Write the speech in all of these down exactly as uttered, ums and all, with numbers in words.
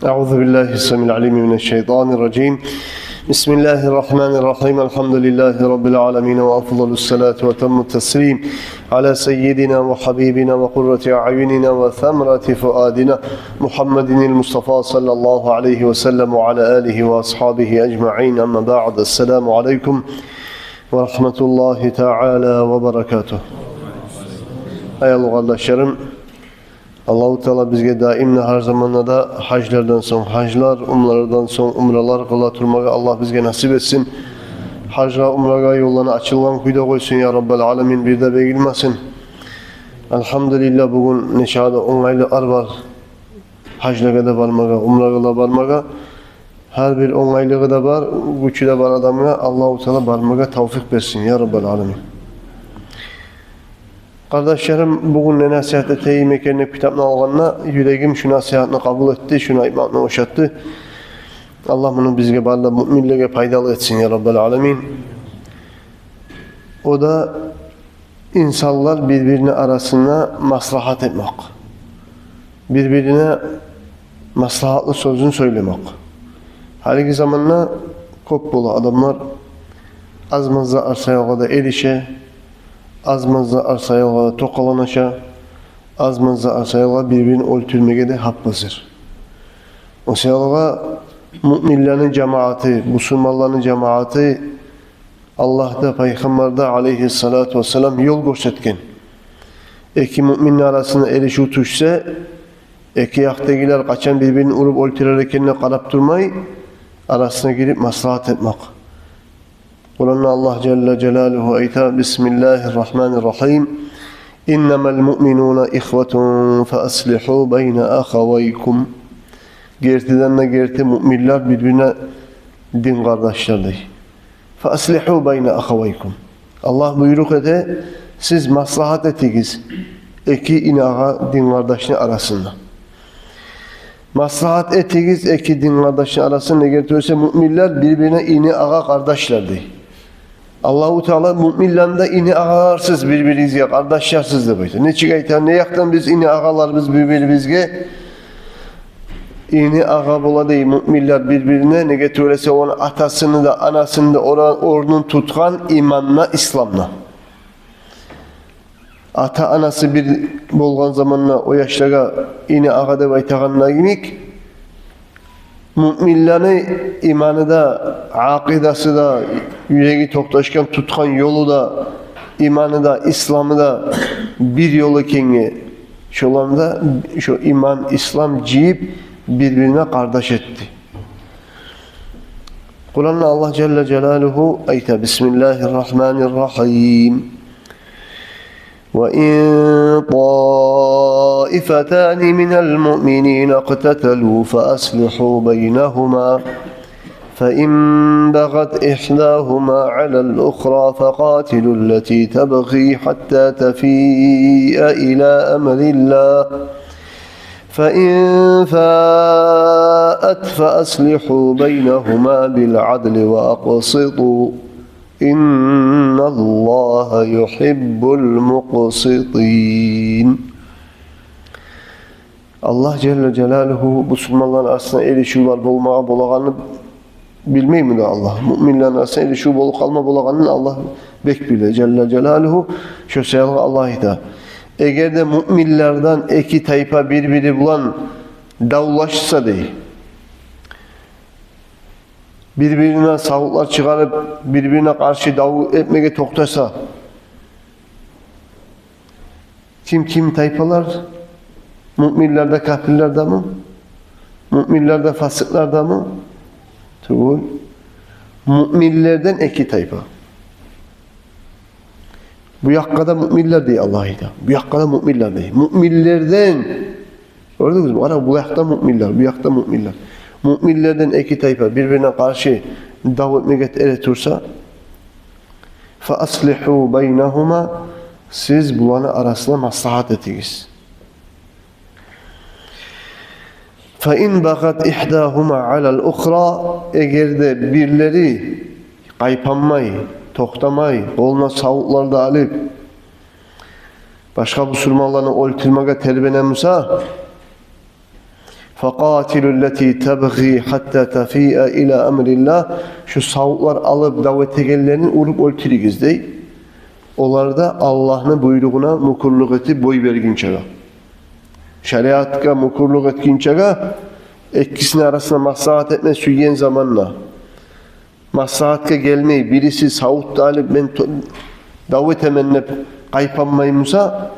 أعوذ بالله السميع العليم من الشيطان الرجيم. بسم الله الرحمن الرحيم. الحمد لله رب العالمين، وأفضل الصلاة وأتم التسليم على سيدنا وحبيبنا وقرة أعيننا وثمرة فؤادنا محمد المصطفى صلى الله عليه وسلم وعلى آله وأصحابه أجمعين. أما بعد، السلام عليكم ورحمة الله تعالى وبركاته. Аявлу къардашларым, Аллагьу Таала бизге даим де, гьар заманда да гьажлардан сонг гьажлар, умралардан сонг умралар къыла турмагъа Аллагь бизге насип этсин. Гьажгъа, умрагъа ёлланы ачылгъан кюйде къойсун, я Раббал аламин, бир де бегилмесин. Альгьамдулиллагь, бугюн нечакъы да онгайлыкълар бар гьажлагъа да бармагъа, умрагъа да бармагъа. Гьар бир онгайлыгъы да бар, гючю де бар адамгъа Аллагьу Таала бармагъа тавфикъ берсин, я Раббал аламин. Къардашларым, бугюн не насигьат этейим экен деп китапны алгъанда, юрегим шу насигьатны къабул этди, шуну айтмакъны ошатды. Аллагь муну бизге, бары да муъминлеге пайдалы этсин, я Раббал аламин. О да инсанлар бир-бирине арасында маслагьат этмек, бир-бирине маслагьатлы сёзюн сёйлемек. Гьалиги заманда кёп бола адамлар аз-маз да арсаялгъа да эрише, аз-маз да арсаялгъа да токъаланаша, аз-маз да арсаялгъа бир-бирин оьлтюрмеге де гьап-гьазир. О саялгъа муъминлени жамааты, бусурманланы жамааты Аллагь да, Пайхаммар да алейгьиссалату вассалам ёл гёрсетген. Эки муъминни арасына эришив тюшсе, эки якъдагъылар къачан бир-бирин уруп оьлтюрер экенине къарап турмай, арасына гирип маслагьат этмек. Къуранда Аллагь жалла жалалугьу айта: بسم الله الرحمن الرحيم. إنما المؤمنون إخوة فأصلحوا بين أخويكم. Гертиден де герти муъминлер бир-бирине дин къардашлар дей. فأصلحوا بين أخويكم. Аллагь буйрукъ эте, сиз маслагьат этигиз эки ини-агъа, дин къардашны арасында. Маслагьат этигиз эки дин къардашны арасында, эгер тюгюл эсе муъминлер бир-бирине ини-агъа, къардашлар дей. Аллагьу Таала муъминлени де ини-агъаларсыз бир-биригизге, къардашларсыз деп айта. Нечик айта, не якъдан биз ини-агъаларбыз бир-бирибизге? Ини-агъа бола дей муъминлер бир-бирине, неге тюгюл эсе ону атасыны да, анасыны да ора-, орнун тутгъан иманда, исламда. Ата-анасы бир болгъан заманда о яшлагъа ини-агъа деп айтагъанда йимик, муъминлени иманы да, акъидасы да, юреги токъташгъан, тутгъан ёлу да, иманы да, исламы да бир ёл экенге, шоланы да шо иман, ислам жыйып, бир-бирине къардаш этди. Къуранда Аллагь жалла жалалугьу айта: بسم الله الرحمن الرحيم. وإن طائفتان من المؤمنين اقتتلوا فأصلحوا بينهما فإن بغت إحداهما على الأخرى فقاتلوا التي تبغي حتى تفيء إلى أمر الله فإن فاءت فأصلحوا بينهما بالعدل وأقسطوا إن الله يحب المقسطين. Аллагь жалла жалалугьу бусурманланы арасында эришивлер болмагъа болагъанын билмейми де Аллагь? Муъминлени арасында эришив болуп къалма болагъанын Аллагь бек биле, жалла жалалугьу. Шо саялы Аллагь айта: эгер де муъминлерден эки тайпа бир-бири булан давлашса дей, бир-бирине савутлар чыгъарып, бир-бирине къаршы дав этмеге токътаса, ким, ким тайпалар? Муъминлер де, капирлер деми? Муъминлер де, фасикълар деми? Тюгюл. Муъминлерден эки тайпа. Бу якъгъа да муъминлер дей Аллагь айта. Бу якъгъа да муъминлер дей. Муъминлерден. Гёрдюгюзмю? Ана бу якъда муъминлер, бу якъда муъминлер. Муъминлерден эки тайпа бир-бирине къаршы дав этмеге эретурса, فأصلحوا بينهما, сиз буланы арасына маслагьат этигиз. فإن بغت إحداهما على الأخرى, эгер де бирлери къайпанмай, токътамай, къолуна савутлар да алып, башгъа бусурманланы оьлтюрмеге тербене буса, «Факъатилу ллати табгъи хатта тафиа ила амриллагь». Шу савутлар алып дав этегенлени уруп оьлтюрюгюз дей. Олар да Аллагьны буйругъуна мюкюрлюк этип бой бергинчеге. Шариатгъа мюкюрлюк этгинчеге, экисини арасына маслагьат этме сюйген заманда. Маслагьатгъа гелмей, бириси савутну алып, мен то-, дав этемен деп къайпанмай буса,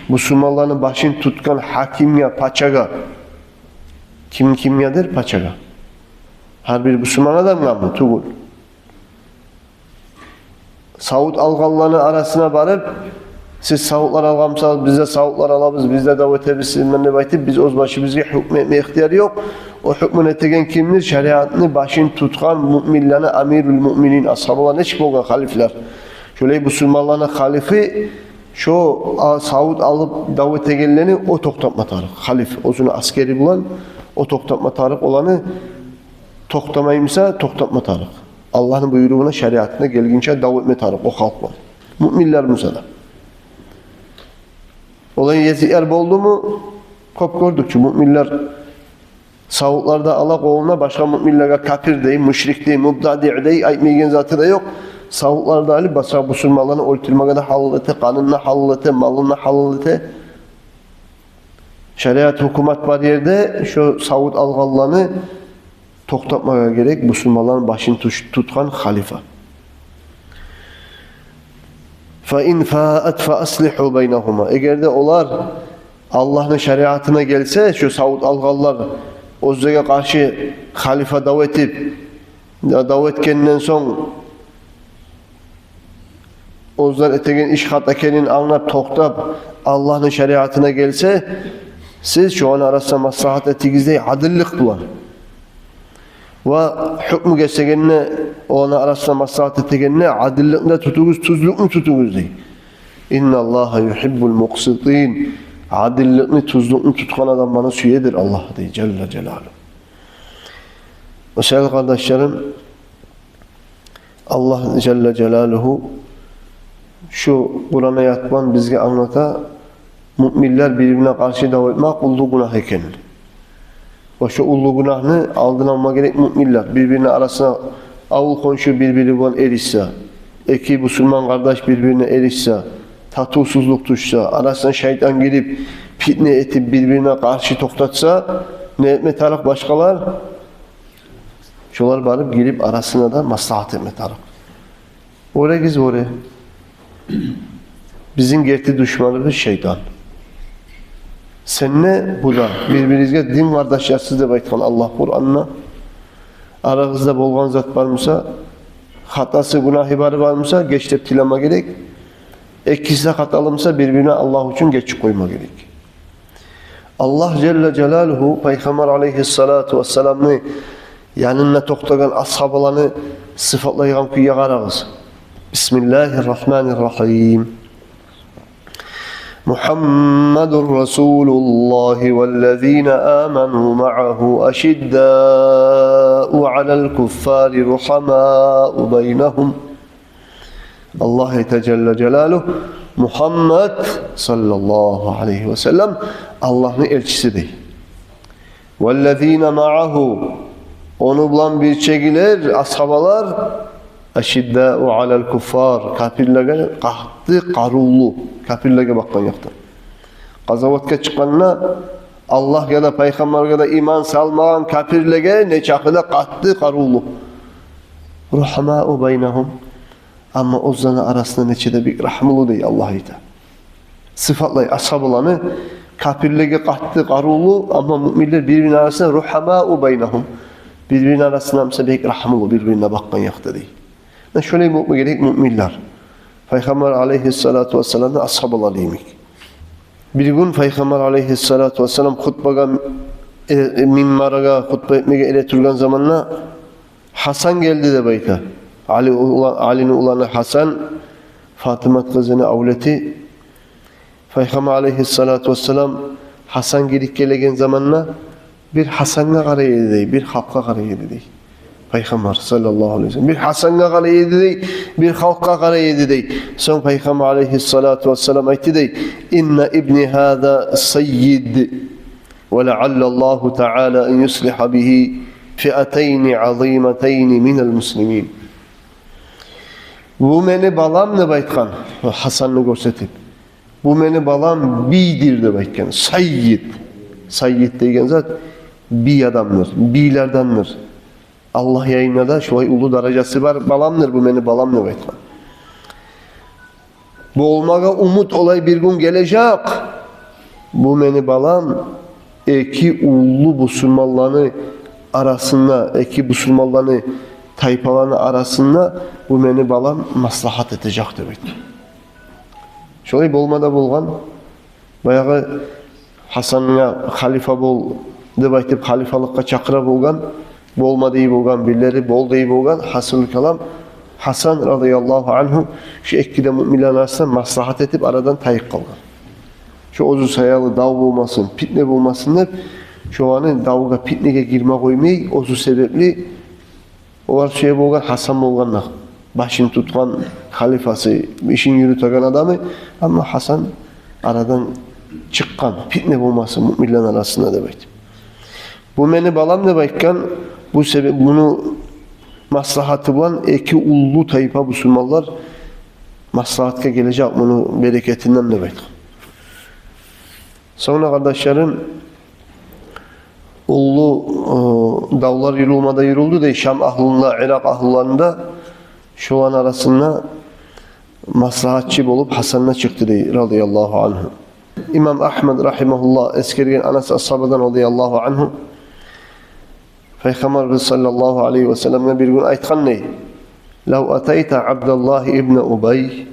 бусурманланы башын тутгъан гьакимге, пачагъа. Ким кимгедир? Пачагъа. Гьар бир бусурман адамгъамы? Тюгюл. Савут алгъанланы арасына барып, сиз савутлар алгъан бусагъыз, биз де савутлар алабыз, биз де дав этебиз сизин булан деп айтып, биз оьз башыбызгъа гьукму этме ихтияры ёкъ. О гьукмуну этеген кимдир? Шариатны башын тутгъан муъминланы амирул муъминин, асгьабалар нечик болгъан халифлер. Шолай бусурманланы халифи, шо а-, савут алып дав этегенлени о токътатма тарыкъ. Халиф оьзюню аскери булан о токътатма тарыкъ, оланы токътамай буса, токътатма тарыкъ. Аллагьны буйругъуна, шариатына гелгинче дав этме тарыкъ о халкъ булан. Муъминлер буса да. Олай гезиклер болдуму? Кёп гёрдюк чю, муъминлер савутлар да ала къолуна, башгъа муъминлеге капир дей, мушрик дей, мубтадиъ дей, айтмайгъан заты да ёкъ. Савутлар да алып, башгъа бусурманланы оьлтюрмеге де гьалал эте, къанын да гьалал эте, малын да гьалал эте. Шариат, гьукумат бар ерде шо савут алгъанланы токътатмагъа герек бусурманланы башын туш-, тутгъан халифа. «Фа ин фаат фа аслигьу байнагьума». Эгер де олар Аллагьны шариатына гелсе, шо савут алгъанлар оьзлеге къаршы халифа дав этип, да-, дав этгенден сонг, оьзлер этеген иш хата экенин англап, токътап, Аллагьны шариатына гелсе, сиз шоланы арасына маслагьат этигиз дей, адиллик булан. Ва гьукму гесегенде, оланы арасына маслагьат этегенде, адилликни де тутугъуз, тюзлюкню тутугъуз дей. «Инналлагьа югьиббул мукъситин». Адилликни, тюзлюкню тутгъан адамланы сюедир Аллагь дей, жалла жалалугьу. О саялы, къардашларым, Аллагь жалла жалалугьу шу Къуран аят булан бизге англата, муъминлер бир-бирине къаршы дав этмек уллу гюнагь экенин. Ва шу уллу гюнагьны алдын алма герек муъминлер. Бир-бирине арасына, авул-хоншу бир-бири булан эришсе, эки бусурман къардаш бир-бирине эришсе, татывсузлукъ тюшсе, арасына шайтан гирип, питне этип, бир-бирине къаршы токътатса, не этме тарыкъ башгъалар? Шолар барып гирип, арасына да маслагьат этме тарыкъ. Оьрегиз оьре. Бизин герти душманыбыз шайтан. Сен де, бу да бир-биригизге дин къардашларсыз деп айтгъан Аллагь Къуранда. Арагъызда болгъан зат бар буса, хатасы, гюнагьы бары бар буса, геч деп тилеме герек. Экиси де хаталы буса, бир-бирине Аллагь учун гечип къойма герек. Аллагь жалла жалалугьу Пайхаммар алайгьиссалату вассаламны янында токътагъан асгьабаланы сыфатлайгъан кюйге къарагъыз. Бисмиллагьи ррагьмани ррагьим. محمد رسول الله والذين آمنوا معه أشداء على الكفار رحماء بينهم. Аллагь айта жалла жалалугьу, Мухаммад саллаллагьу алайгьи ва саллам Аллагьны элчиси дей. والذين معه, ону булан бирчегилер, асгьабалар, أشداء على الكفار, капирлеге къатты къарувлу, капирлеге бакъгъан якъдан. Къазаватгъа чыкъгъанда Аллагьгъа да, Пайхаммаргъа да иман салмагъан капирлеге нечакъы да къатты къарувлу. رحماء بينهم. Амма оьзлени арасында нече де бек рагьмулу дей Аллагь айта. Сыфатлай асгьабаланы, капирлеге къатты къарувлу, амма муъминлер бир-бирини арасында رحماء بينهم. Бир-бирини арасында буса бек рагьмулу, бир-бирине бакъгъан якъда дей. Муна шолай болма герек муъминлер. Пайхаммар алайгьиссалату вассаламны асгьабалары йимик. Бир гюн Пайхаммар алайгьиссалату вассалам хутбагъа, э, э, минбаргъа хутба этмеге эретургъан заманда Гьасан гелди деп айта. Али ула-, Алини уланы Гьасан, Фатимат къызыны авлети. Пайхаммар алайгьиссалату вассалам Гьасан гирип гелеген заманда бир Гьасангъа къарай эди дей, бир халкъгъа къарай эди дей. Пайхаммар саллаллагьу алайгьи ва саллам бир Гьасангъа къарай эди дей, бир халкъгъа къарай эди дей. Сонг Пайхаммар алайгьиссалату вассалам айтды дей: إن ابني هذا سيد. ولعل الله تعالى أن يصلح به فئتين عظيمتين من المسلمين. «Бу мени балам», — деп айтгъан, Гьасанны гёрсетип. «Бу мени балам бийдир», — деп айтгъан. Сайид. Сайид деген зат бий адамдыр, бийлердендир. Аллагь янында да шулай уллу даражасы бар баламдыр бу мени балам, деп айтгъан. Болмагъа умут олай бир гюн гележек. Бу мени балам эки уллу бусурманланы арасында, эки бусурманланы тайпаланы арасында бу мени балам маслагьат этежек, деп айтгъан. Шолай болма да болгъан. Баягъы Гьасангъа халифа бол деп айтып, халифалыкъгъа чакъыра болгъан, болма дей болгъан, бирлери бол дей болгъан. Гьасилул калам, Гьасан радияллагьу ангьу шу эки де муъминлени арасында маслагьат этип, арадан тайып къалгъан. Шу оьзю саялы дав болмасын, питне болмасын деп, шоланы давгъа, питнеге гирме къоймай, оьзю себепли. Олар сюе болгъан Гьасан болгъанда, башын тутгъан халифасы, ишин юрютеген адамы, амма Гьасан арадан чыкъгъан, питне болмасын муъминлени арасында деп айтып. «Бу мени балам», — деп айтгъан. Бу себеп, муну маслагьаты булан эки уллу тайпа бусурманлар маслагьатгъа гележек муну берекетинден, деп айтгъан. Сонг да, къардашларым, уллу, э, давлар юрюлме де юрюлдю дей, Шам агьлуну да, Иракъ агьлуланы да, шоланы арасында маслагьатчы болуп Гьасан да чыкъды дей, радияллагьу ангьу. Имам Агьмад рагьимагьуллагь эсгерген Анас асгьабадан радияллагьу ангьу, Пайхаммарыбыз саллаллагьу алайгьи ва салламгъа бир гюн айтгъан дей: «Лав атайта Абдуллагь ибн Убай».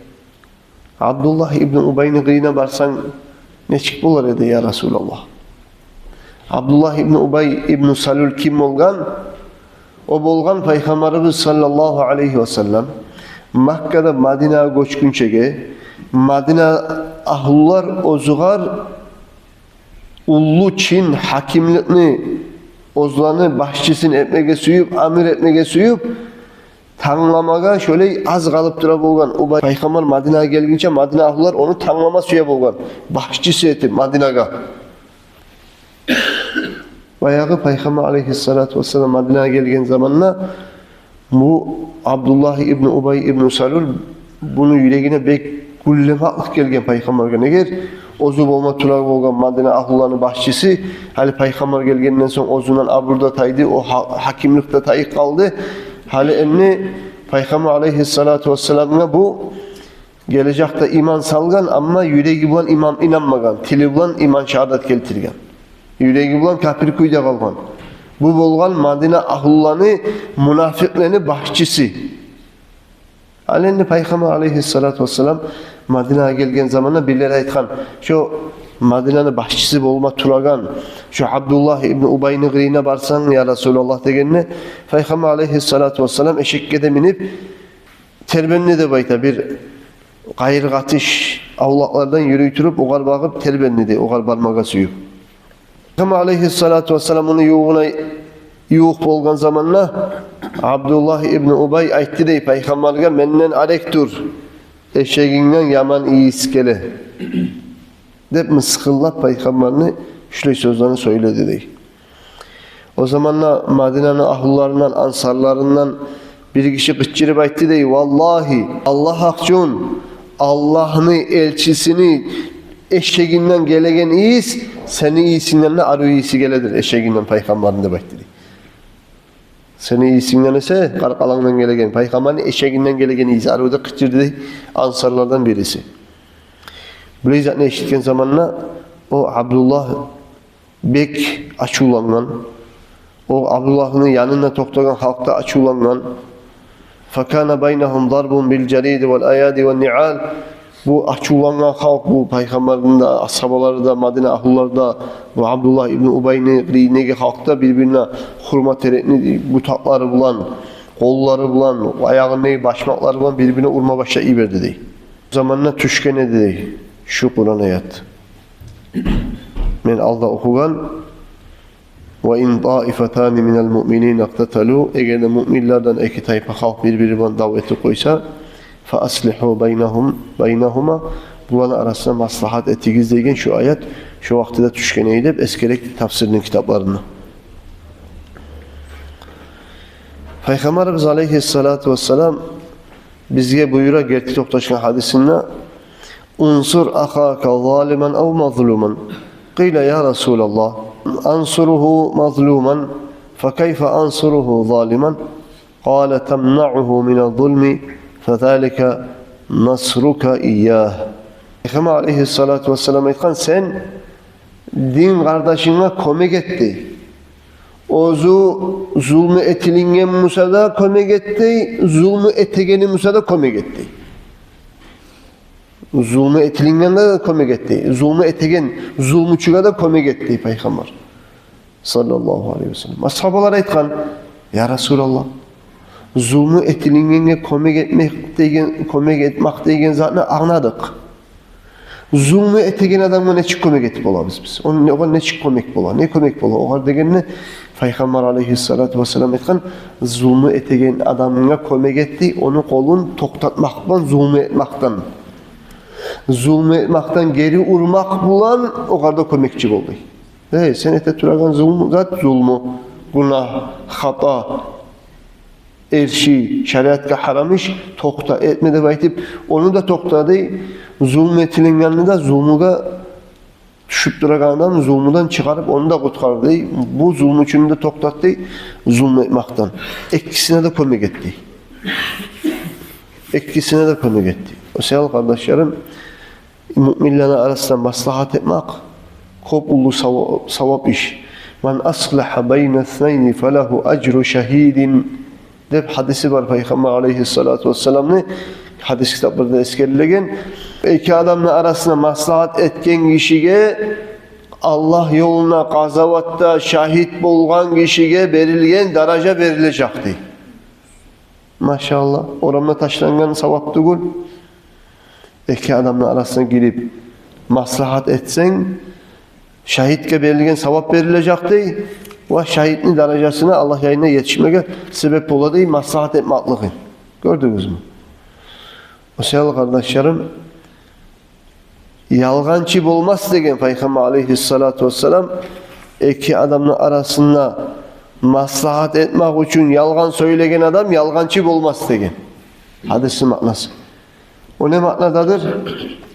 Абдуллагь ибн Убайны къырыйына барсанг, нечик болар эди, я Расулаллагь? Абдуллагь ибн Убай ибн Салюл ким болгъан? О болгъан Пайхаммарыбыз саллаллагьу алайгьи ва саллам Маккадан Мадинагъа гёчгюнчеге, Мадина агьлулар оьзюгер уллу чин, гьакимликни, оьзлени башчысын этмеге сююп, амир этмеге сююп, тангламагъа шолай аз къалып тура болгъан. Убай, Пайхаммар Мадинагъа гелгинче Мадина агьлулар ону танглама сюе болгъан башчысы этип Мадинагъа. Баягъы Пайхаммар алайгьиссалату вассалам Мадинагъа гелген заманда бу Абдуллагь ибн Убай ибн Салюл, буну юрегине бек гюллемеклик гелген Пайхаммаргъа. Неге? Оьзю болма тура болгъан Мадина агьлуланы башчысы, гьали Пайхаммар гелгенден сонг оьзюнден абур да тайды, о гьа-, гьакимлик де тайып къалды. Гьали энни Пайхаммар алайгьиссалату вассаламгъа бу гележекде иман салгъан, амма юреги булан иман, инанмагъан, тили булан иман шагьадат гелтирген. Юреги булан капир кюйде къалгъан. Бу болгъан Мадина агьлуланы, мунафикълени башчысы. Ал энни Пайхаммар алайгьиссалату вассалам Мадинагъа гелген заманда бирлери айтгъан: «Шо Мадинаны башчысы болма турагъан шо Абдуллагь ибн Убайны къырыйына барсанг, я Расулаллагь», — дегенде, Пайхаммар алайгьиссалату вассалам эшекге де минип, тербенди деп айта, бир къайыр къатыш авлакълардан юрюй туруп, огъар багъып тербенди дей, огъар бармагъа сююп. Пайхаммар алайгьиссалату вассалам ону ювугъуна ювукъ болгъан заманда Абдуллагь ибн Убай айтды дей Пайхаммаргъа: «Менден арек тур, эшегингден яман ийис геле», — деп мысгъыллап Пайхаммарны шулай сёзлени сёйледи дей. О заманда Мадинаны агьлуларындан, ансарларындан бир гиши къычырып айтды дей: «Валлагьи, Аллагь гьакъ учун, Аллагьны элчисини эшегинден гелеген ийис сени ийисингден де арив ийиси геледир, эшегинден Пайхаммарны», — деп айтды дей. «Сени ийисингден эсе къаркъарангдан гелеген, Пайхаммарны эшегинден гелеген ийис арив», — деп къычырды дей ансарлардан бириси. Булай затны эшитген заманда о Абдуллагь бек ачувлангъан. О Абдуллагьны янында токътагъан халкъ да ачувлангъан. «Факана байнагьум дарбун бил жариди вал аяди ван ниал». Бу ачувлангъан халкъ, бу Пайхаммарны да, асгьабалары да, Мадина агьлулары да бу Абдуллагь ибн Убайны къырыйындагъы халкъ да бир-бирине хурма терекни бутакълары булан, къоллары булан, аягъындагъы башмакълары булан бир-бирине урма башлап йиберди дей. Заманда тюшген эди дей шу Къуран аят. Мен алда охугъан: «Ва ин таифатани минал муъминина икътаталу», эгер де муъминлерден эки тайпа халкъ бир-бири булан дав этип къойса, «фа аслигьу байнагьум, байнагьума», Буланы арасында маслагьат этигиз деген шу аят шу вакътиде тюшген эди деп эсгере тафсирни китапларында. Пайхаммарыбыз алайгьиссалату вассалам бизге буюра герти токъташгъан гьадисинде: «Унсур ахака залиман ав мазлуман». Къила: «Я Расулаллагь, ансуругьу мазлуман, факайфа ансуругьу залиман?» Къала: «Тамнаъугьу мина ззулми, фазалика насрука ийягь». Пайхаммар алайгьиссалату вассалам айтгъан: «Сен дин къардашынга кёмек эт», — дей. Оьзю зулму этилинген буса да кёмек эт, — дей, — зулму этегени буса да кёмек эт, — дей. Зулму этилингенге де кёмек эт, — дей, — зулму этеген зулмучугъа да кёмек эт», — дей Пайхаммар саллаллагьу алайгьи ва саллам. Асгьабалар айтгъан: «Я Расулаллагь, зулму этилингенге кёмек этмек деген, кёмек этмек деген затны англадыкъ. Зулму этеген адамгъа нечик кёмек этип болабыз биз? Ону, огъар нечик кёмек бола? Не кёмек бола огъар?» — дегенде, Пайхаммар алайгьиссалату вассалам айтгъан: «Зулму этеген адамгъа кёмек эт, — дей, — ону къолун токътатмакъ булан зулму этмекден. Зулму этмекден гери урмакъ булан огъар да кёмекчи бол», — дей. Эй, сен эте турагъан зулму, зат зулму, гюнагь, хата, эрши, шариатгъа гьарам иш, токъта, этме деп айтып, ону да токъта, — дей. — Зулму этилингенни де, зулмугъа тюшюп турагъан адамны зулмудан чыгъарып, ону да къутгъар, — дей. — Бу зулмучуну да токътат, — дей, — зулму этмекден. Экисине де кёмек эт, — дей. — Экисине де кёмек эт», — дей. О саялы, къардашларым, муъминлени арасында маслагьат этмек кёп уллу сава-, савап иш. «Ман аслагьа байна снайни фалагьу ажру шагьидин» деп гьадиси бар Пайхаммар алайгьиссалату вассаламны, гьадис китапларда эсгерилеген. Эки адамны арасында маслагьат этген гишиге, Аллагь ёлунда къазаватда шагьит болгъан гишиге берилген даража берилежек, — дей. Машаллагь, орамда ташлангъан савап тюгюл. Эки адамны арасына гирип маслагьат этсенг, шагьитге берилген савап берилежек, — дей. — Ва шагьитни даражасына, Аллагь янына етишмеге себеп бола, — дей, — маслагьат этмеклигинг. Гёрдюгюзмю? О саялы, къардашларым, ялгъанчы болмас деген Пайхаммар алайгьиссалату вассалам. Эки адамны арасында маслагьат этмек учун ялгъан сёйлеген адам ялгъанчы болмас деген гьадисни маънасы. О не маънададыр?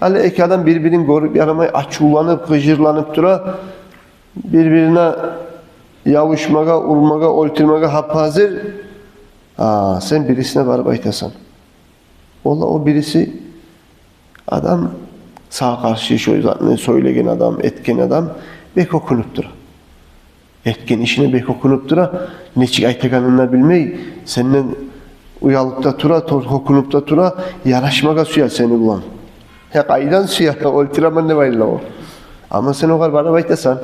Гьали эки адам бир-бирин гёрюп ярамай, ачувланып, къыжырланып тура, бир-бирине ябушмагъа, урмагъа, оьлтюрмеге гьап-гьазир. А сен бирисине барып айтасан. Валлагь, о бириси адам, сагъа къаршы шо затны сёйлеген адам, этген адам бек гьёкюнюп тура. Этген ишине бек гьёкюнюп тура, нечик айтагъанын да билмей, сенден уялып да тура, тор-, гьёкюнюп де тура, ярашмагъа сюе сени булан. Гье, къайдан сюе, оьлтюремен деп айла о. Амма сен огъар барып айтасан,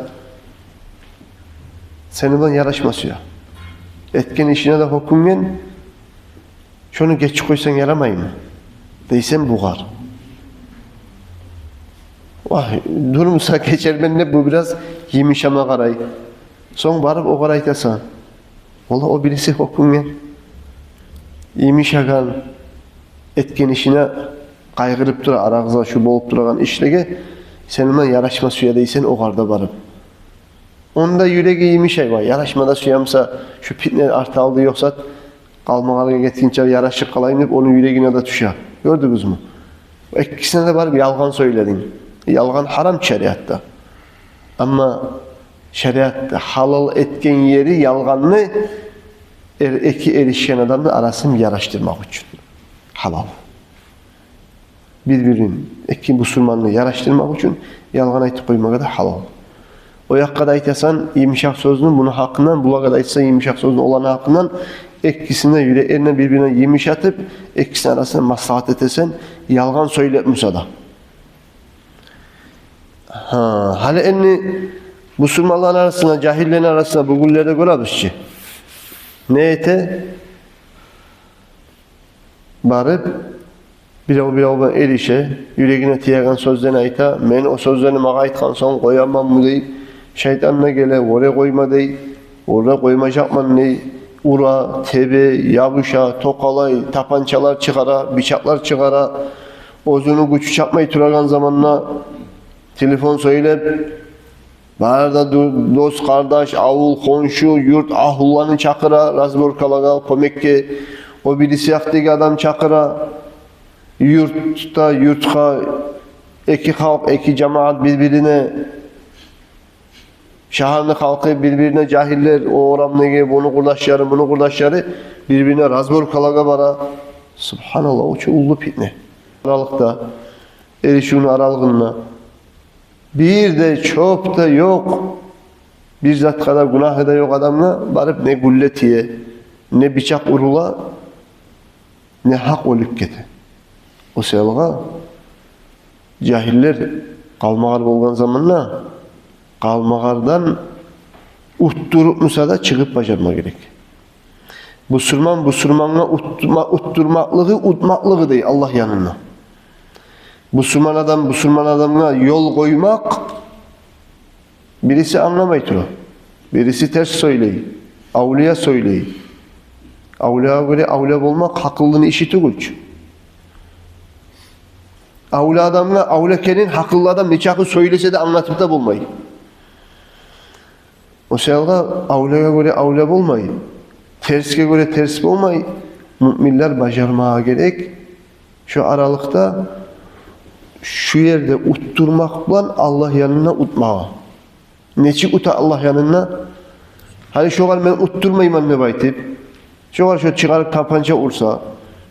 сени булан ярашма сюе. Этген ишине де гьёкюнген, шону гечип къойсанг ярамаймы дейсен бугъар. Вагь, дурмуса гечермен деп, бу бираз йымышама къарай. Сонг барып огъар айтасан. Валлагь, о бириси гьёкюнген, йымышагъан, этген ишине къайгъырып тура, арагъызда шу болуп турагъан ишлеге, сени булан ярашма сюе дейсен огъар да барып. Онда юреги йымышай, вагь, ярашма да сюе буса, шу питне арты-алды ёкъ зат, къалмагъалгъа гетгинче ярашып къалайым деп, ону юрегине де тюше. Гёрдюгюзмю? Экисине де барып ялгъан сёйлединг. Ялгъан гьарам шариатда. Амма шариат гьалал этген ери ялгъанны, эр-, эки эришген адамны арасын ярашдырмакъ учун гьалал. Бир-бирин, эки бусурманны ярашдырмакъ учун ялгъан айтып къоймагъа да гьалал. О якъгъа да айтасан йымышакъ сёзню муну гьакъындан, булагъа да айтасан йымышакъ сёзню оланы гьакъындан, экисин де юреклерин бир-бирине йымышатып, экисини арасында маслагьат этесен, ялгъан сёйлеп буса да. Гьа, гьали энни бусурманланы арасында, жагьиллени арасында бугюнлерде гёребиз чи. Не эте? Барып, бирев-бирев булан эрише, юрегине тиеген сёзлени айта. «Мен о сёзлени магъа айтгъан сонг къояманмы?» — дей. Шайтан да геле, «Оьре къойма», — дей. «Оьре къоймажакъман», — дей. Ура, тебе, ябуша, токъалай, тапанчалар чыгъара, бичакълар чыгъара. Оьзюню гючю чатмай турагъан заманда телефон сёйлеп, бары да ду-, дос-къардаш, авул, хоншу, юрт агьлуланы чакъыра разборкалагъа, кёмекге. О бириси якъдагъы адам чакъыра. Юртда, юртгъа, эки халкъ, эки жамагьат бир-бирине, шагьарны халкъы бир-бирине, жагьиллер, о орамдагъы, муну къурдашлары, муну къурдашлары бир-бирине разборкалагъа бара. Субгьаналлагь, о чу уллу питне. Аралыкъда, эришивню аралыгъында бир де чёп де ёкъ, бир затгъа да гюнагьы да ёкъ адамгъа барып не гюлле тие, не бичакъ урула, не гьакъ оьлюп гете. О саялгъа жагьиллер къалмагъар болгъан заманда къалмагъардан утдуруп буса да чыгъып бажарма герек. Бусурман бусурмангъа утдурма-, утдурмакълыгъы утмакълыгъы дей Аллагь янында. Бусурман адам бусурман адамгъа ёл къоймакъ. Бириси англамай тура, бириси терс сёйлей, авлия сёйлей. Авлиягъа гёре авлия болмакъ гьакъыллыны иши тюгюл чю. Авлия адамгъа авлия экенин гьакъыллы адам нечакъы сёйлесе де англатып да болмай. О саялгъа авлиягъа гёре авлия болмай, терсге гёре терс болмай, муъминлер бажармагъа герек шо аралыкъда, шо ерде утдурмакъ булан Аллагь янында утмагъа. Нечик ута Аллагь янында? Гьали шогъар мен утдурмайман деп айтып, шогъар шо чыгъарып тапанча урса,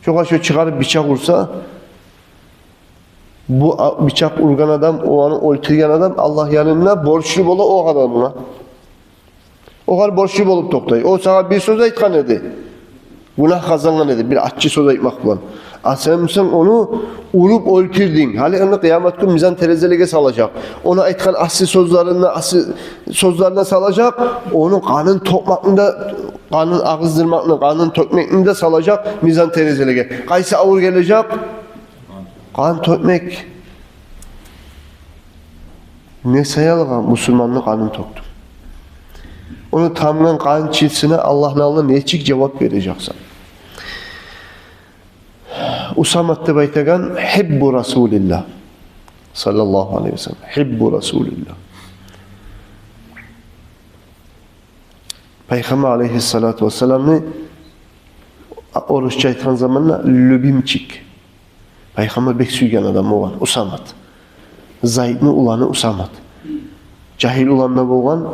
шогъар шо чыгъарып бичакъ урса, бу а-, бичакъ ургъан адам, о аны оьлтюрген адам Аллагь янында борчлу бола о адамгъа. Огъар борчлу болуп токътай. О сагъа бир сёз айтгъан эди, гюнагь къазангъан эди бир аччы сёз айтмакъ булан. А сен бусанг ону уруп оьлтюрдюнг. Гьали ону къыямат гюн мизан терезелеге салажакъ. Ону айтгъан асси сёзлерин, асси сёзлерин салажакъ. Ону къанын тёкмекни де, къанын агъыздырмакъны, къанын тёкмекни де салажакъ мизан терезелеге. Къайсы авур гележек? Къан тёкмек. Не саялгъа? Бусурманны къанын тёкдюнг. Ону тамгъан къан чилсине Аллагьны алдында нечик жавап бережексен? Усамат деп айтагъан гьиббу Расулиллагь, саллаллагьу алайгьи ва саллам. Гьиббу Расулиллагь. Пайхаммар алайгьиссалату вассаламны, орусча айтгъан заманда, любимчик. Пайхаммар бек сюйген адам болгъан Усамат. Зайдны уланы Усамат. Жагьил улан да болгъан,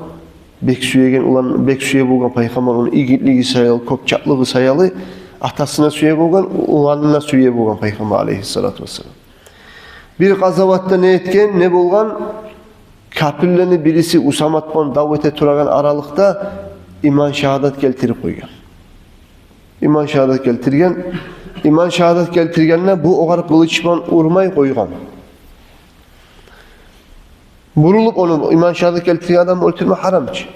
бек сюеген улан, бек сюе болгъан Пайхаммар ону игитлиги саялы, кёпчатлыгъы саялы, атасын да сюе болгъан, уланын да сюе болгъан Пайхаммар алайгьиссалату вассалам. Бир къазаватда не этген, не болгъан? Капирлени бириси Усамат булан дав эте турагъан аралыкъда иман шагьадат гелтирип къойгъан. Иман шагьадат гелтирген. Иман шагьадат гелтиргенде бу огъар къылыч булан урмай къойгъан. Бурулуп ону, иман шагьадат гелтирген адамны оьлтюрме гьарам чы.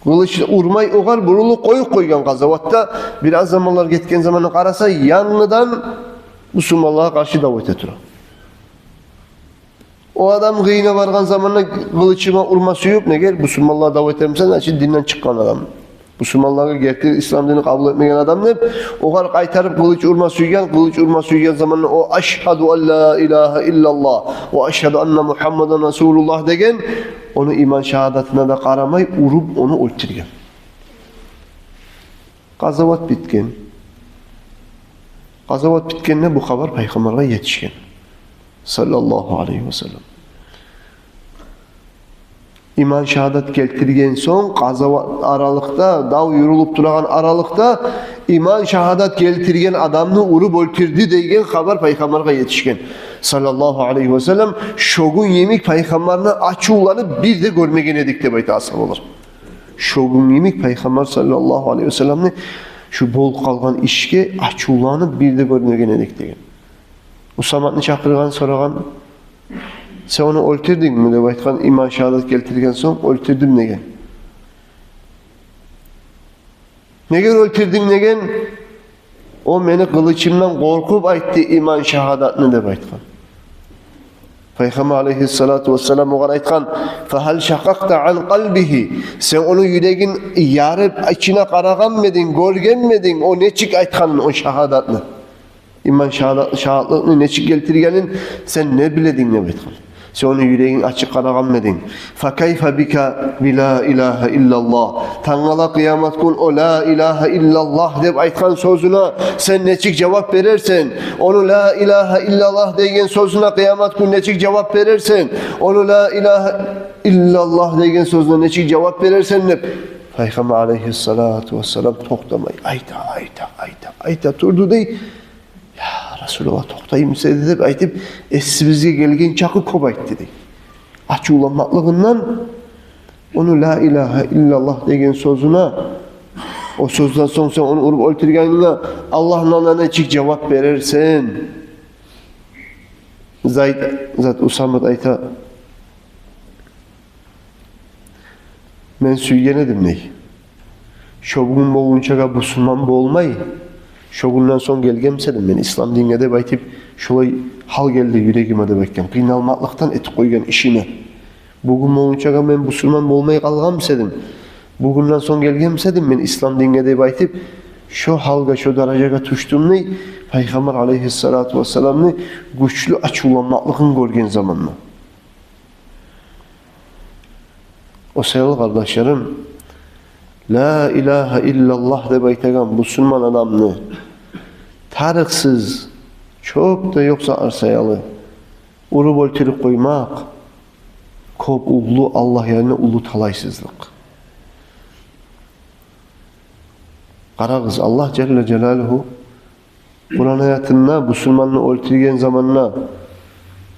Къылыч урмай огъар, бурулуп къоюп къойгъан къазаватда. Бир аз заманлар гетген заманда къараса, янгыдан бусурманлагъа къаршы дав эте тура. О адам къыйына баргъан заманда къылычыма урма сююп, неге бусурманлагъа дав этермисен, значит, динден чыкъгъан адам. Бусурманлагъа, герти ислам динни къабул этмеген адам деп, огъар къайтарып къылыч урма сюйген, къылыч урма сюйген заманда о «Ашгьаду ан ла илагьа иллаллагь ва ашгьаду анна Мугьаммадан расулуллагь» деген, ону иман шагьадатына да къарамай, уруп ону оьлтюрген. Къазават битген. Къазават битгенде бу хабар Пайхаммаргъа етишген, саллаллагьу алайгьи ва саллам. Иман шагьадат гелтирген сонг, къазават аралыкъда, дав юрюлюп турагъан аралыкъда, иман шагьадат гелтирген адамны уруп оьлтюрдю деген хабар Пайхаммаргъа етишген, саллаллагьу алайгьи ва саллам. Шо гюн йимик Пайхаммарны ачувланып бир де гёрмеген эдик, деп айта асгьабалар. Шо гюн йимик Пайхаммар, саллаллагьу алайгьи ва салламны, шу болуп къалгъан ишге ачувланып бир де гёрмеген эдик деген. Усаматны чакъыргъан, сорагъан: «Сен ону оьлтюрдюнгмю?» — деп айтгъан. Иман шагьадат гелтирген сонг: «Оьлтюрдюм», — деген. «Неге оьлтюрдюнг?» — деген. «О мени къылычымдан къоркъуп айтды иман шагьадатны», — деп айтгъан. Пайхаммар алайгьиссалату вассалам огъар айтгъан: «Фагьал шакъакъта ан къалбигьи?» Сен ону юрегин ярып, ичине къарагъанмы эдинг, гёргенми эдинг о нечик айтгъанын, о шагьадатны? Иман шагьада-, шагьатлыкъны нечик гелтиргенин сен не билединг деп айтгъан. Сен ону юрегинг ачыкъ къарагъанмы эдинг? Факайфа бика би ла илагьа иллаллагь. Тангала къыямат гюн о ла илагьа иллаллагь деп айтгъан сёзюне сен нечик жавап берерсен? Ону ла илагьа иллаллагь деген сёзюне къыямат гюн нечик жавап берерсен? Ону ла илагьа иллаллагь деген сёзюне нечик жавап берерсен деп, Пайхаммар алайгьиссалату вассалам токътамай айта, айта, айта, айта турду дей. Я Расулаллагь, токътаймыса эди деп айтып, эсибизге гелген чакъы кёп айтды дей. Ачувланмакълыгъындан ону ла илагьа иллаллагь деген сёзюне, о сёзден сонг сен ону уруп оьлтюргенине Аллагьны алдында нечик жавап берерсен? Зайд, Зайд Усамат айта, мен сюйген эдим дей. Шо гюн болгъунчагъа бусурман болмай, шо гюнден сонг гелгенмиса эдим мен ислам динге деп айтып, шолай гьал гелди юрегиме деп айтгъан. Къыйналмакълыкъдан этип къойгъан ишине. Бугюн болгъунчагъа мен бусурман болмай къалгъанмыса эдим, бугюнден сонг гелгенмиса эдим мен ислам динге деп айтып, шо гьалгъа, шо даражагъа тюшдюм дей, Пайхаммар алайгьиссалату вассаламны гючлю ачувланмакълыгъын гёрген заманда. О саялы, къардашларым, ла илагьа иллаллагь деп айтагъан бусурман адамны тарыкъсыз, чёп де ёкъ зат саялы уруп оьлтюрюп къоймакъ кёп уллу, Аллагь янында уллу талайсызлыкъ. Къарагъыз, Аллагь жалла жалалугьу Къуран аятында бусурманны оьлтюрген заманда,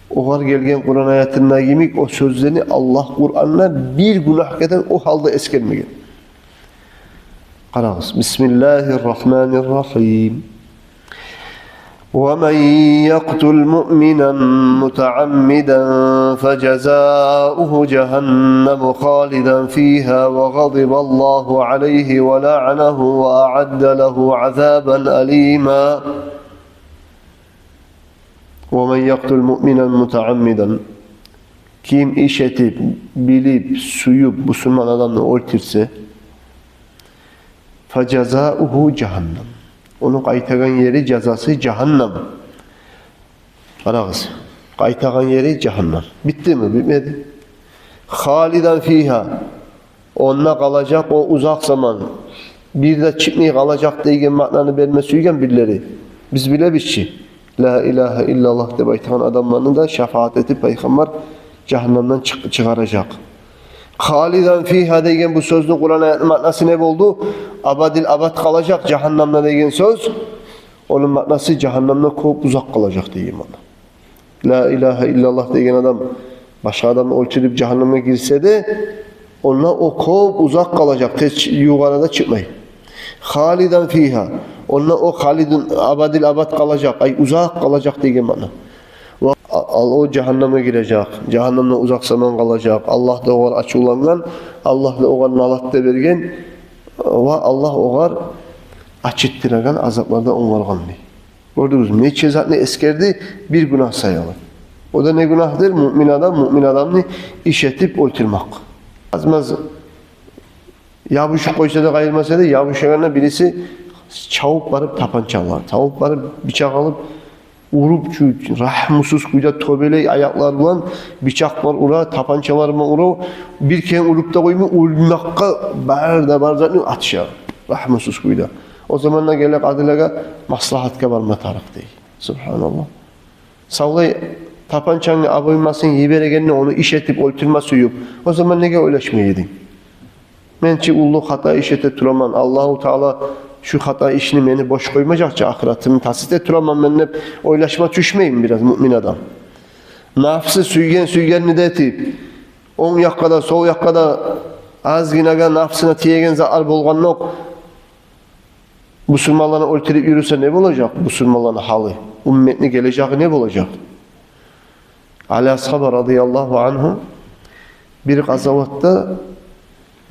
огъар гелген Къуран аятында йимик, о сёзлени Аллагь Къуранда бир гюнагьгъа да о гьалда эсгермеген. Къарагъыз. Бисмиллагьи ррагьмани ррагьим. ومن يقتل مؤمنا متعمدا فجزاؤه جهنم خالدا فيها وغضب الله عليه ولعنه وأعد له عذابا أليما. ومن يقتل مؤمنا متعمدا. Ким иш этип, билип, сююп бусурман адамны оьлтюрсе, فجزاؤه جهنم. Ону къайтагъан ери, жазасы жагьаннам. Къарагъыз, къайтагъан ери жагьаннам. Битдими? Битмеди. خالدا فيها. Онда къалажакъ о узакъ заман. Бир де чыкъмай къалажакъ деген маънаны берме сюйген бирлери. Биз билебиз чи, ла илагьа иллаллагь деп айтагъан адамланы да шафаат этип, Пайхаммар жагьаннамдан чыкъ-, чыгъаражакъ. خالدا فيها деген бу сёзню, Къуран аятны маънасы не болду? Абадил абад къалажакъ жагьаннамда деген сёз. Ону маънасы жагьаннамда кёп узакъ къалажакъ деген маъна. Ла илагьа иллаллагь деген адам башгъа адамны оьлтюрюп жагьаннамгъа гирсе де, онда о кёп узакъ къалажакъ, тез ювукъ арада чыкъмай. خالدا فيها. Онда о халидун, абадил абад къалажакъ, ай, узакъ къалажакъ деген маъна. Ва а-, ал о жагьаннамгъа гирежек, жагьаннамда узакъ заман къалажакъ. Аллагь да огъар ачувлангъан, Аллагь да огъар налат да берген, ва Аллагь огъар ачытдырагъан азаплардан онгаргъан дей. Гёрдюгюзмю, нече затны эсгерди бир гюнагь саялы. О да не гюнагьдыр? Муъмин адам муъмин адамны иш этип оьлтюрмек. Аз-маз ябушуп къойса да, къайырмаса да, ябушагъанда бириси чабып барып тапанча ала, чабып барып бичакъ алып, уруп, чу-, рагьмусуз кюйде тёбелей аякълар булан бичакълар ура, тапанчалар булан ура, бир керен уруп да къоймай, оьлмекге бар да бар затны атыша, рагьмусуз кюйде. О заманда геле къадилагъа маслагьатгъа барма тарыкъ дей. Субгьаналлагь. Савлай тапанчангны обоймасын йиберегенде, ону иш этип оьлтюрме сююп, о заман неге ойлашмай эдинг? Мен чи уллу хата иш эте тураман, Аллагьу Таала шу хата ишни мени бош къоймажакъ чы, ахыратымны тас эте тураман мен деп ойлашма тюшмейми бираз муъмин адам? Нафсы сюйген-сюйгенни де этип, онг якъгъа да, сол якъгъа да, азгъынагъа нафсына тиеген затлар болгъандокъ, бусурманланы оьлтюрюп юрюсе не болажакъ? Бусурманланы гьалы, умметни гележеги не болажакъ? Али асгьаба радияллагьу ангьу бир къазаватда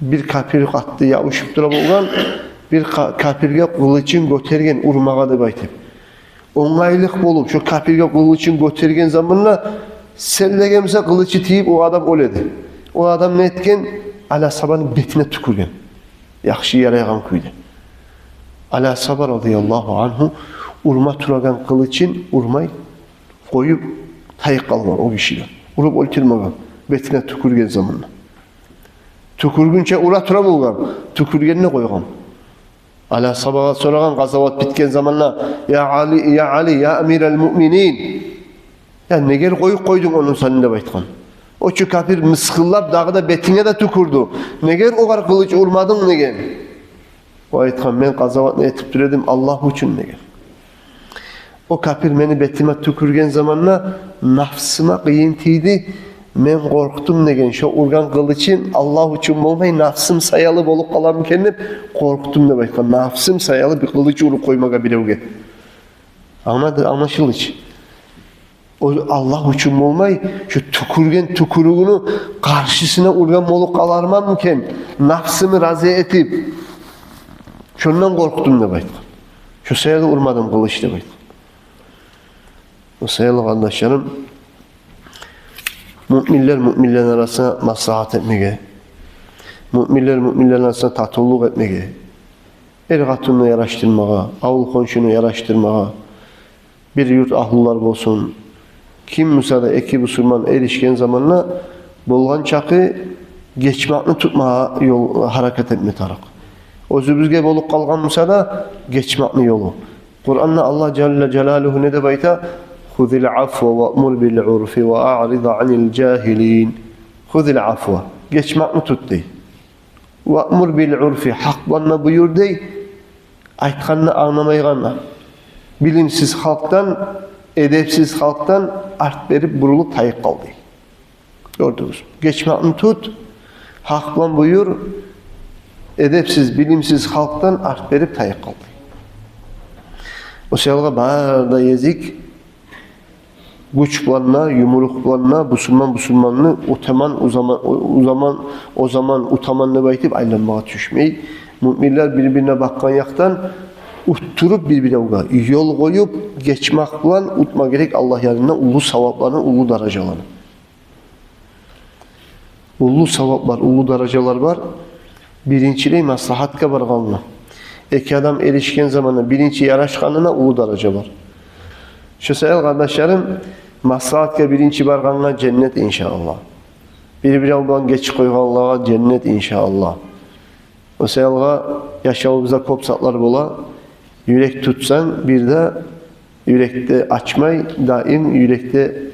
бир капир къатты ябушуп тура болгъан, бир ка-, капирге къылычын гётерген урмагъа деп айтып. Онгайлыкъ болуп, шо капирге къылычын гётерген заманда, селлегенмиса къылычы тийип, о адам оьледи. О адам не этген? Али асгьабаны бетине тюкюрген. Яхшы ярайгъан кюйде. Али асгьаба радияллагьу ангьу Урма турагъан къылычын урмай къоюп, тайып къалгъан о гиши де. Уруп оьлтюрмеген, бетине тюкюрген заманда. Тюкюргюнче ура тура болгъан, тюкюргенде къойгъан. Али асгьабагъа сорагъан, къазават битген заманда: «Я Али, я Али, я амирал муъминин, я неге къоюп къойдунг ону сен?» — деп айтгъан. О чу капир мысгъыллап, дагъы да бетине де тюкюрдю. «Неге огъар къылыч урмадынг?» — деген. О айтгъан: «Мен къазаватны этип тура эдим Аллагь учун», — деген. О капир мени бетиме тюкюрген заманда нафсыма къыйын тийди, мен къоркъдум, — деген. — Шо ургъан къылычым Аллагь учун болмай, нафсым саялы болуп къаламы экен деп къоркъдум, — деп айтгъан. — Нафсым саялы бир къылыч уруп къоймагъа биревге. Англады, англашылды чы. О Аллагь учун болмай, шо тюкюрген тюкюрюгюню къаршысына ургъан болуп къаларманмы экен, нафсымы рази этип. Шондан къоркъдум, — деп айтгъан. — Шо саялы урмадым къылыч», — деп айтгъан. О саялы, къардашларым, муъминлер муъминлени арасына маслагьат этмеге, муъминлер муъминлени арасына татывлукъ этмеге, эр-къатынны ярашдырмагъа, авул-хоншуну ярашдырмагъа, бир юрт агьлулар болсун, ким буса да эки бусурман эришген заманда болгъан чакъы гечмакъны тутмагъа ёл, гьаракат этме тарыкъ. Оьзюбюзге болуп къалгъан буса да гечмакъны ёлу. Къуранда Аллагь жалла жалалугьу не деп айта? «Хузил афва ваъмур бил урфи ва аъриз анил жагьилин». «Хузил афва». Гечмакъны тут дей. «Ваъмур бил урфи», гьакъ булан да буюр дей. Айтгъанны англамайгъан, билимсиз халкъдан, эдепсиз халкъдан арт берип, бурулуп, тайып къал дей. Гёрдюгюз. Гечмакъны тут, гьакъ булан буюр, эдепсиз, билимсиз халкъдан арт берип, тайып къал дей. О саялы бары да гезик гюч булан да, юмрукъ булан да бусурман бусурманны утаман, о заман, о, о заман, о заман утаман деп айтып айланмагъа тюшмей. Муъминлер бир-бирине бакъгъан якъдан уттуруп, бир-биревге ёл къоюп, гечмакъ булан утма герек Аллагь янында уллу савапланы, уллу даражаланы. Уллу савап бар, уллу даражалар бар. Биринчилей маслагьатгъа баргъангъа. Эки адам эришген заманда биринчи ярашгъанына уллу даража бар. Шо саялы, къардашларым, маслагьатгъа биринчи баргъангъа женнет, иншааллагь. Бир-бирев булан гечип къойгъанлагъа женнет, иншааллагь. О саялы яшавубузда кёп затлар бола. Юрек тутсанг, бир де юрекде ачмай, даим юрекде,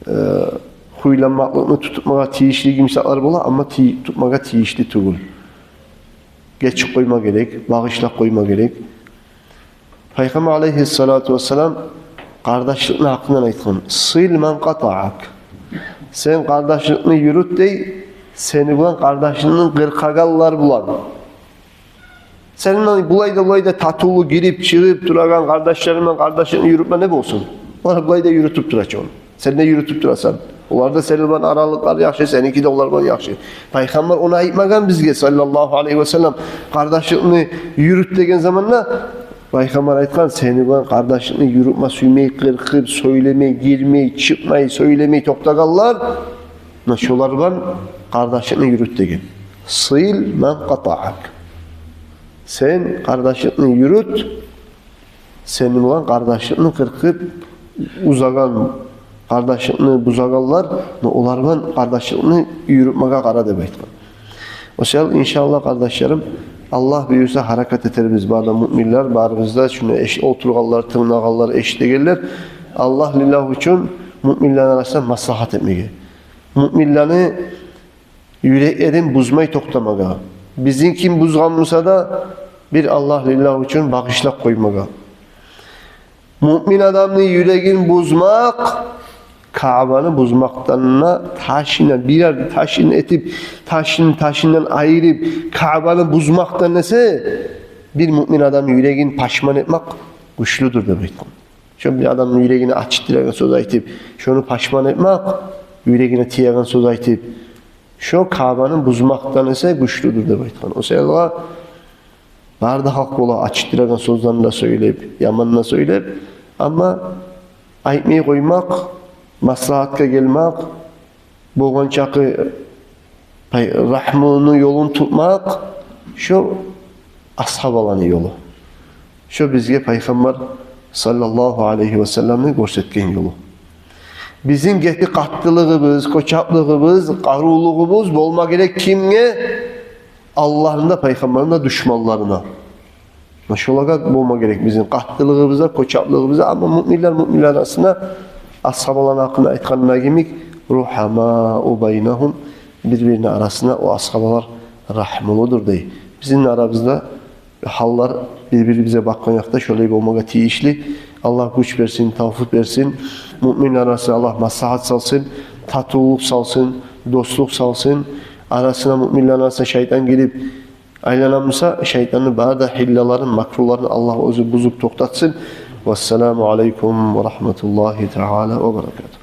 э, хуйланмакълыкъны тутмагъа тийишли кимсалар бола, амма ти-, тутмагъа тийишли тюгюл. Гечип къойма герек, багъышлап къойма герек. Пайхаммар алайгьиссалату вассалам къардашлыкъны гьакъындан айтгъан: «Сил ман къатаъак». Сен къардашлыкъны юрют дей, сени булан къардашлыкъны къыркъагъанлар булан. Сен булай да, булай да татывлу гирип-чыгъып турагъан къардашларынг булан къардашлыкъны юрютме не болсун? Олар булай да юрютюп тура чы ону. Сен де юрютюп турасан. Олар да сени булан аралыкълар яхшы, сеники де олар булан яхшы. Пайхаммар ону айтмагъан бизге, саллаллагьу алайгьи васаллам, къардашлыкъны юрют деген заманда. Пайхаммар айтгъан: сени булан къардашлыкъны юрютме сюймей, къыркъып, сёйлемей, гирмей, чыкъмай, сёйлемей токътагъанлар, муна шолар булан къардашлыкъны юрют деген. «Сил ман къатаъак». Сен къардашлыкъны юрют, сени булан къардашлыкъны къыркъып, узагъан, къардашлыкъны бузагъанлар, муна олар булан къардашлыкъны юрютмеге къара деп айтгъан. О саялы, иншааллагь, къардашларым, Аллагь буюрса, гьаракат этербиз, бары да муъминлер, барыбыз да, шуну эш-, олтургъанлар, тынглагъанлар, эшитегенлер, Аллагь лиллагь учун муъминлени арасында маслагьат этмеге. Муъминлени юреклерин бузмай токътамагъа. Бизин ким бузгъан буса да, бир Аллагь лиллагь учун багъышлап къоймагъа. Муъмин адамны юрегин бузмакъ Каъбаны бузмакъдан да, ташына, бир ерни ташын этип, ташын ташындан айырып, Каъбаны бузмакъдан эсе, бир муъмин адамны юрегин пашман этмек гючлюдюр деп айтгъан. Шо бир адамны юрегине ачытдырагъан сёз айтып, шону пашман этмек, юрегине тиеген сёз айтып, шо Каъбаны бузмакъдан эсе гючлюдюр деп айтгъан. О саялы бары да халкъ бола ачытдырагъан сёзлени де сёйлеп, яман да сёйлеп, амма айтмай къоймакъ, маслагьатгъа гелмек, болгъан чакъы пай-, рагьмуну ёлун тутмакъ, шо асгьабаланы ёлу. Шо бизге Пайхаммар саллаллагьу алайгьи ва салламны гёрсетген ёлу. Бизин гетип къаттылыгъыбыз, къочакълыгъыбыз, къарувлугъубуз болма герек кимге? Аллагьны да, пайхаммарны да душманларына. Муна шолагъа болма герек бизин къаттылыгъыбыз да, къочакълыгъыбыз да. Амма муъминлер муъминлер арасына, асгьабаланы гьакъында айтгъанына йимик, рухамау байнагьум, бир-бирини арасына о асгьабалар рагьмулудур дей. Бизин арабызда гьаллар бир-бирибизге бакъгъан якъда шолай болмагъа тийишли. Аллагь гюч берсин, тавфикъ берсин. Муъминлер арасына Аллагь маслагьат салсын, татывлукъ салсын, дослукъ салсын. Арасына, муъминлер арасына шайтан гирип айланамыса, шайтанны бары да гьиллаларын, макруларын Аллагь оьзю бузуп токътатсын. Вассаламу алайкум ва рагьматуллагьи таала ва баракатугь.